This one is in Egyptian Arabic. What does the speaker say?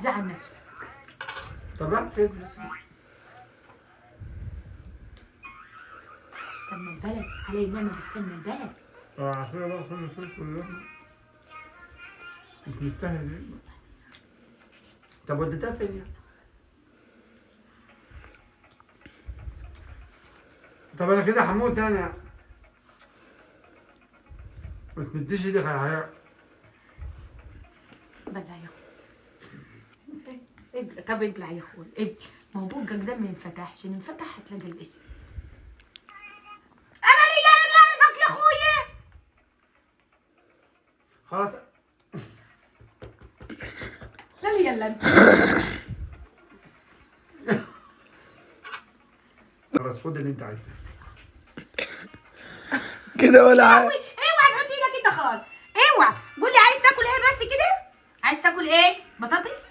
تزعل نفسك. طب راحت فين الفلوس؟ بالسمنه البلدي، علي النعمة بالسمنه البلدي. عشان بقى كل الفلوس كلها مش مستاهل دي. طب وديتها فين يعني؟ طب انا كده هموت انا. ما تمديش ايدك على الحياة. بلع يا اخوي. ابلع، طب ابلع يا اخوي ابلع. ما هو بوجك ده ما ينفتحش، ان انفتح هتلاقي الاسم. انا ليا رضاك يا اخويا. خلاص. لا ليا الا انت. خلاص خد اللي انت عايزه كده ولا اوعى تحط ايدك انت خالص، اوعى. قول لي عايز تاكل ايه بس كده؟ عايز تاكل ايه؟ بطاطي؟